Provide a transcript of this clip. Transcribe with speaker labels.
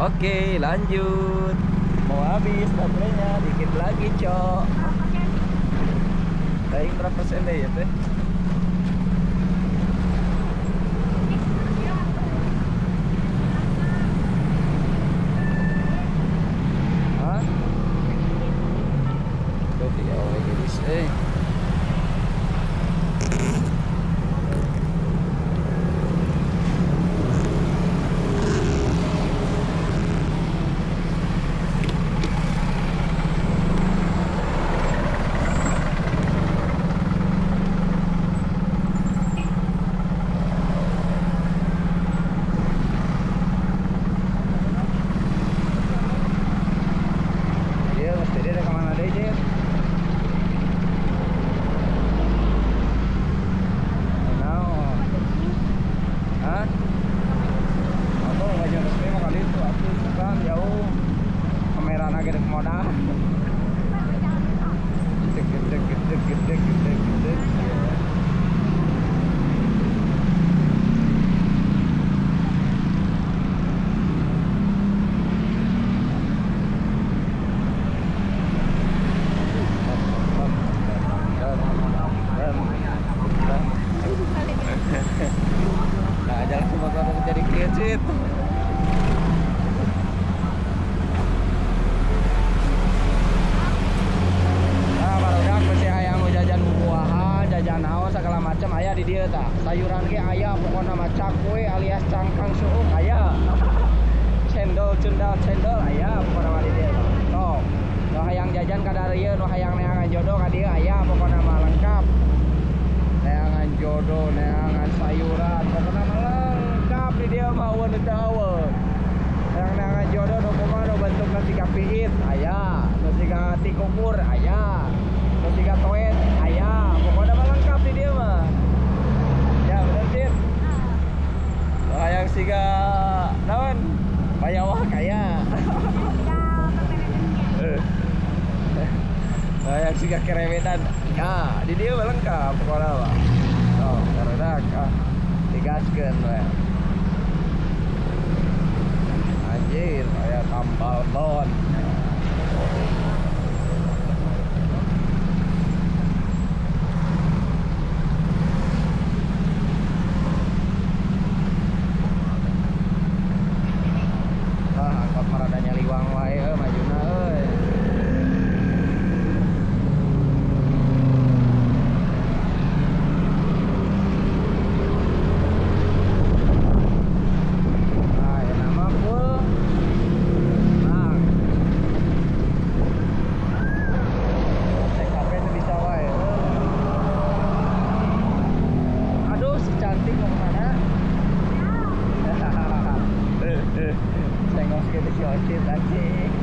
Speaker 1: Oke, lanjut. Mau habis baterainya, dikit lagi, cok. Baik, berapa persen deh ya, teh? Hah? Tuh, ya, gelis, eh. Nah, jalan motor jadi kecil. Nah, barudak mesti aya nu jajan buah-buahan, jajan naon segala macam aya di dieu tah. Sayuran ge aya, pokona mah cakwe alias cangkang suuk aya. Cendol cendal cendol aya pokona mah di dieu. Tuh, nu hayang jajan ka dieu, nu hayang neangan jodoh ka dieu aya, pokona mah lengkap. Neangan jodoh, neangan sayuran, pokoknya mah lengkap di dia mah eueun teu eueun. Yang neangan jodoh nu kumaha nu bentukna siga piit aya, nu siga tikukur aya, nu siga toet aya, pokoknya mah lengkap di dia mah. Ya bener Cit. Hayang siga naon? Bayawak aya. Hayang siga kerewetan. Ya, di dia mah lengkap pokoknya mah. Oh, barudak ah digaskeun we. Anjir, aya tambal bon. Ah, angkot mah rada nyaliwang wae euy majuna euy. Cantik.